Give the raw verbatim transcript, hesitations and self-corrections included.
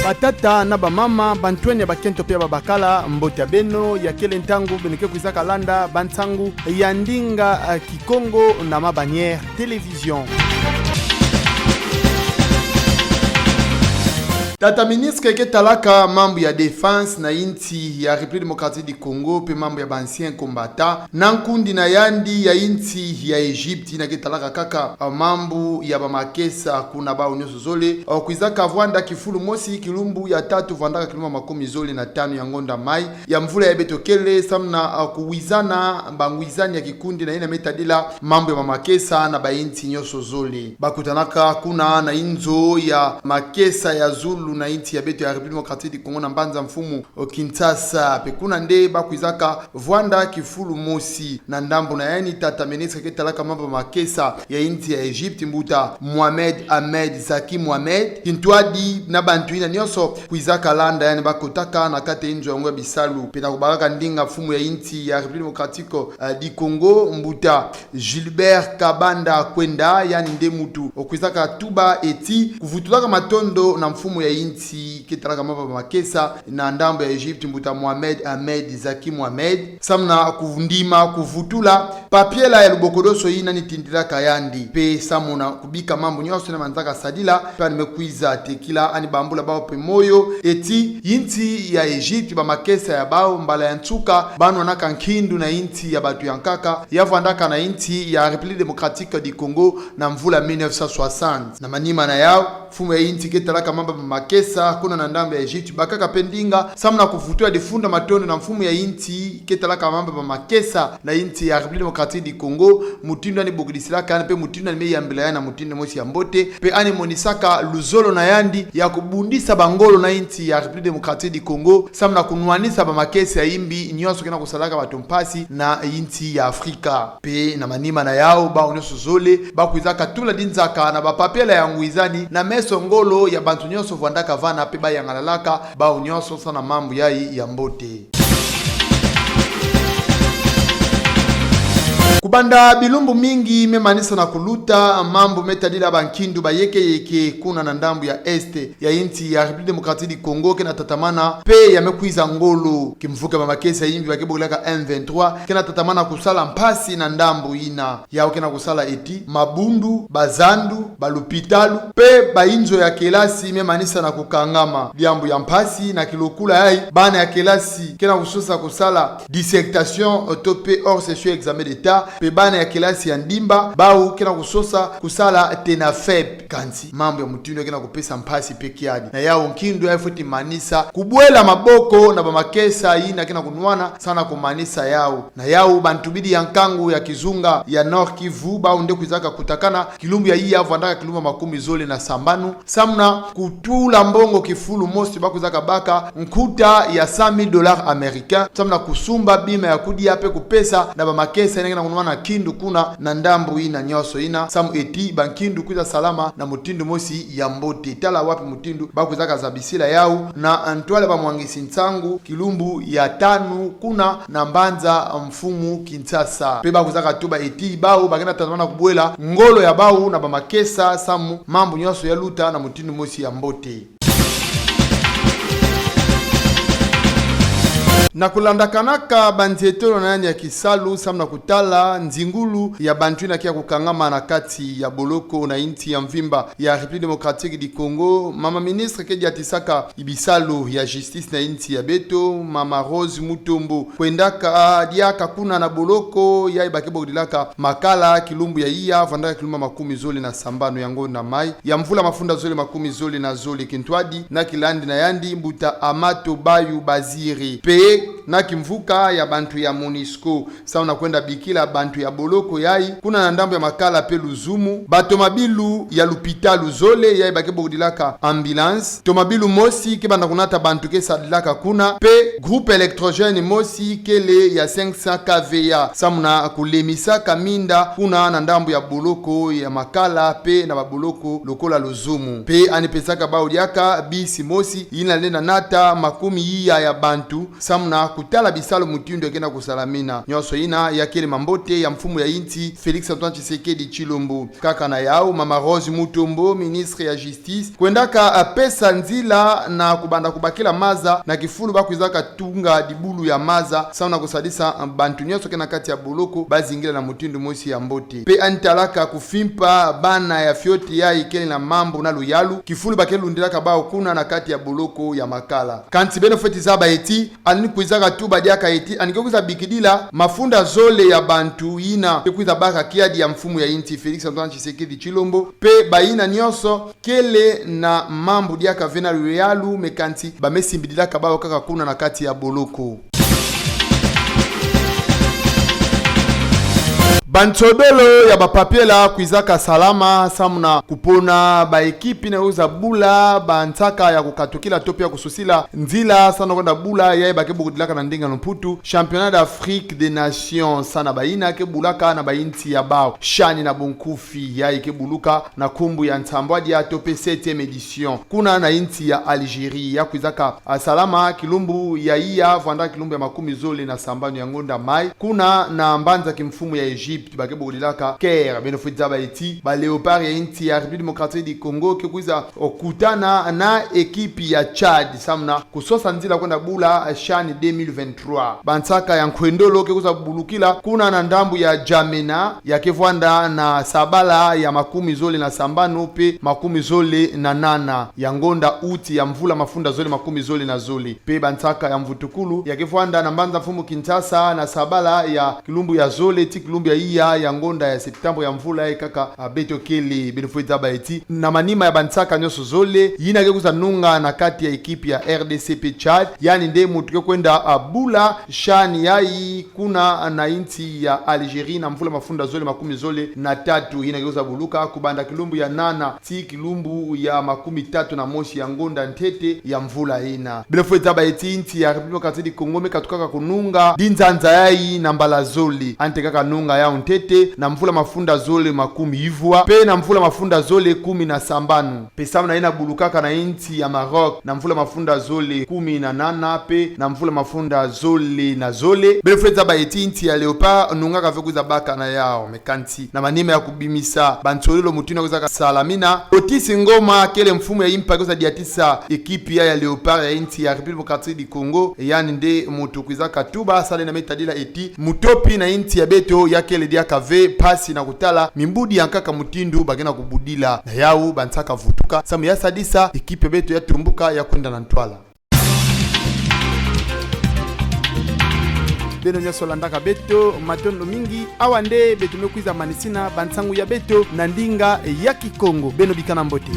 Batata na bamama, bantwenya ya bakento pe ya babakala, mbote ya beno, ya kele ntangu beno ke kwizaka landa bansangu ya ndinga, eh, Kikongo na Mabanière Télévision. Tata ministre ke talaka mambu ya défense na insi ya République Démocratique du Congo, pe mambu ya ba anciens combattants, na nkundi na yandi ya insi ya Égypte, yina ke talaka kaka, ah, mambu ya bamakesa kuna, bau nyonso zole, ah, kwizaka vwanda kifulu mosi kilumbu ya tatu vwandaka kilumbu ya makumi zole na tanu ya ngonda mai ya mvula yayi beto kele, samu na, ah, kuwizana bangwizani ya kikundi na yina me tadila mambu ya bamakesa na bainsi nyonso zole. Bakutanaka kuna na inzo ya makesa ya zulu na insi ya beto ya République Démocratique du Congo na mbanza mfumu o Kinshasa. Pe kuna nde bakwizaka vwanda kifulu mosi. Na ndambu na yandi, tata ministre ke talaka mambu ya bamakesa ya insi ya Égypte, mbuta Mohamed Ahmed Zaki Mohamed, kintwadi na bantu yina nyonso kwizaka landa yandi, bakotaka na kati ya inzo yango ya bisalu. Pe na kubakaka ndinga mfumu ya insi ya République Démocratique, eh, du Congo, mbuta Gilbert Kabanda Kwenda, yandi nde muntu okwizaka tuba eti kuvutulaka matondo na mfumu ya insi ke talaka mambu ya bamakesa na ndambu ya Égypte, mbuta Mohamed Ahmed Zaki Mohamed, samu na kundima kuvutula papiela ya lubokodoso yina yandi tindilaka yandi, pe samu na kubika mambu nyonso yina manzaka sadila, pe yandi me kwiza tekila yandi bambula bau pe moyo eti insi ya Égypte, bamakesa ya bau, mbala ya nsuka banwanaka nkindu na insi ya bantu ya nkaka ya vwandaka na insi ya République Démocratique du Congo na mvula mille neuf cent soixante. Na manima na yau, mfumu ya insi ke talaka mambu ya bamakesa kuna na ndambu ya Égypte bakaka pe ndinga samu na kuvutula difunda matondo na mfumu ya insi ke talaka mambu ya bamakesa na insi ya République Démocratique du Congo, mutindu yandi bokidisilaka yandi, pe mutindu yandi me yambila yandi na mutindu mosi ya mbote, pe yandi monisaka luzolo na yandi ya kubundisa bangolo na insi ya République Démocratique du Congo, samu na kunwanisa bamakesa ya imbi nyonso ke na kusalaka bantu mpasi na insi ya Afrika. Pe na manima na yau, bau nyonso zole bakwizaka tula dinzaka na bapapiela ya ngwizani na meso ngolo ya bantu nyonso vwandaka vana, pe bayangalalaka bau nyonso samu na mambu yayi ya mbote. Kubanda bilumbu mingi me manisa na kuluta, mambu me tadila bankindu bayekeyeke kuna na ndambu ya Est ya insi ya République Démocratique du Congo ke na tatamana pe ya me kwiza ngolo. Kimvuka ya bamakesa ya imbi ba ke bokilaka M vingt-trois ke na tatamana kusala mpasi na ndambu yina. Yau ke na kusala eti mabundu, bazandu, balupitalu, pe bainzo ya kelasi me manisa na kukangama. Diambu ya mpasi na kilokula yayi, bana ya kelasi ke na kusosa kusala dissertation, to pe hors session examen d'État, pe bana ya kelasi ya ndimba, bau ke na kusosa kusala TENAFEP. Kansi mambu ya mutindu yayi ke na kupesa mpasi pe kiadi. Na yau nkindu yayi fweti manisa kubwela maboko na bamakesa yina ke na kunwana samu na kumanisa yau. Na yau, bantubidi ya nkangu ya kizunga ya Nord-Kivu, bau nde kwizaka kutakana kilumbu ya iya vwandaka kilumbu ya makumi zole na sambanu, samu na kutula mbongo kifulu mosi bakwizaka baka nkuta ya cent mille dollars américains, samu na kusumba bima ya kudia pe kupesa na bamakesa yina ke na kunwana nkindu kuna na ndambu yina nyonso yina, samu eti bankindu kwiza salama na mutindu mosi ya mbote. Tala wapi mutindu bakwizaka zabisila yau na ntwala bamwangisi nsangu kilumbu ya tanu kuna na mbanza mfumu Kinshasa. Pe bakwizaka tuba eti bau ba ke na tatamana kubwela ngolo ya bau na bamakesa samu mambu nyonso ya luta na mutindu mosi ya mbote. Na kulandakanaka banzietolo na yandi ya kisalu samu na kutala nzingulu ya bantu yina ke ya kukangama na kati ya boloko na insi ya mvimba ya République Démocratique du Congo, mama ministre ke diatisaka bisalu ya justice na insi ya beto, mama Rose Mutombo, kwendaka diaka kuna na boloko yayi ba ke bokilaka Makala kilumbu ya iya vwandaka kilumbu ya makumi zole na sambanu ya ngonda mai ya mvula mafunda zole makumi zole na zole, kintwadi na kilandi na yandi, mbuta Amato Bayu Bazire, pe na kimvuka ya bantu ya MONUSCO, samu na kwenda bikila bantu ya boloko yayi kuna na ndambu ya Makala pe Luzumu, batomabilu ya lupitalu zole yayi ba ke bokilaka ambulance, tomabilu mosi ke banda kunata bantu ke sadilaka kuna, pe groupe électrogène mosi kele ya cinq cents K V A, samu na kulemisaka minda kuna na ndambu ya boloko ya Makala pe na baboloko lokola Luzumu. Pe yandi pesaka bau diaka bisi mosi yina lenda nata makumi iya ya bantu, samu na kutala bisalu mutindu ya ke na kusala mina. Nyonso yina ya kele mambote ya mfumu ya insi Félix Antoine Tshisekedi Tshilombo. Kaka na yawu, Mama Rose Mutombo, ministre ya Justice, kwendaka, ah, pesa nzila na kubanda kubakila maza na kifulu ba kwizaka tunga dibulu ya maza, samu na kusadisa, ah, bantu nyonso ke na kati ya boloko bazingila na mutindu mosi ya mbote. Mpe yandi talaka kufimpa bana ya fioti yayi kele na mambu na luyalu, kifulu ba ke lundilaka bawu kuna na kati ya boloko ya Makala. Kansi beno fweti zaba eti, yandi kwizaka tuba diaka eti, yandi ke kwiza bikidila mafunda zole ya bantu yina ke kwiza baka kiadi ya mfumu ya insi Félix Antoine Tshisekedi Tshilombo, mpe bayina nyonso kele na mambu diaka ve na luyalu, mais kansi ba me simbidilaka bawu kaka kuna na kati ya boloko. Bansodolo ya ba papiers la kwizaka salama samu na kupona ba équipes yina kwiza bula bansaka ya kukatukila to mpe ya kususila nzila samu na kwenda bula yayi ba ke bokudilaka na ndinga Lumputu Championnat d'Afrique des Nations, samu na bayina ke bulaka na ba insi ya bawu. Shani na bonkufi yayi ke buluka na nkumbu ya nsambwadia to mpe septième édition, kuna na insi ya Algérie, ya kwizaka, ah, salama kilumbu ya iya vwanda kilumbu ya makumi zole na sambanu ya ngonda mai, kuna na mbanza kimfumu ya Egypte ba ke bokudilaka Caire. Beno fweti zaba eti ba Léopards ya insi ya République Démocratique du Congo ke kwiza kutana na équipe ya Tchad samu na kusosa nzila kwenda bula, eh, Chan deux mille vingt-trois. Bansaka ya nkwendolo ke kwiza bulukila kuna na ndambu ya N'Djamena, ya ke vwanda na sabala ya makumi zole na sambanu mpe makumi zole na nana ya ngonda août ya mvula mafunda zole makumi zole na zole. Mpe bansaka ya mvutukulu ya ke vwanda na mbanza mfumu Kinshasa na sabala ya kilumbu ya zole tii kilumbu ya iya ya ngonda ya septembre ya mvula yayi kaka, ah, beto kele. Beno fweti zaba eti na manima ya bansaka nyonso zole yina ke kwiza nunga na kati ya équipe ya R D C mpe Tchad, yandi nde muntu ke kwenda, ah, bula Chan yayi kuna na insi ya Algérie na mvula mafunda zole makumi zole na tatu yina ke kwiza buluka kubanda kilumbu ya nana tii kilumbu ya makumi tatu na mosi ya ngonda ntete ya mvula yina. Beno fweti zaba eti insi ya République Démocratique du Congo me katukaka kununga dinzanza yayi na mbala zole. Yandi tekaka nunga yawu ntete na mvula mafunda zole makumi ivwa mpe na mvula mafunda zole kumi na sambanu. Mpe samu na yina bulukaka na insi ya Maroc na mvula mafunda zole kumi na nana mpe na mvula mafunda zole na zole. Beno fweti zaba eti insi ya Léopards nungaka ve kwiza baka na yawu, mais kansi na manima ya kubimisa bansodolo mutindu ya kwizaka sala mina, Otis Ngoma kele mfumu ya impa ke kwiza diatisa équipe ya, ya Léopards ya insi ya République Démocratique du Congo, yandi nde muntu kwizaka tuba, sala yina me tadila eti mutopi na insi ya beto ya kele diaka ve mpasi na kutala mimbudi ya nkaka mutindu ba ke na kubudila. Na yawu bansaka vutuka samu ya sadisa équipe ya beto ya tumbuka ya kwenda na ntwala. Beno nyonso landaka beto, matondo mingi. Awa nde beto me kwiza manisina bansangu ya beto na ndinga ya Kikongo. Beno bikana mbote.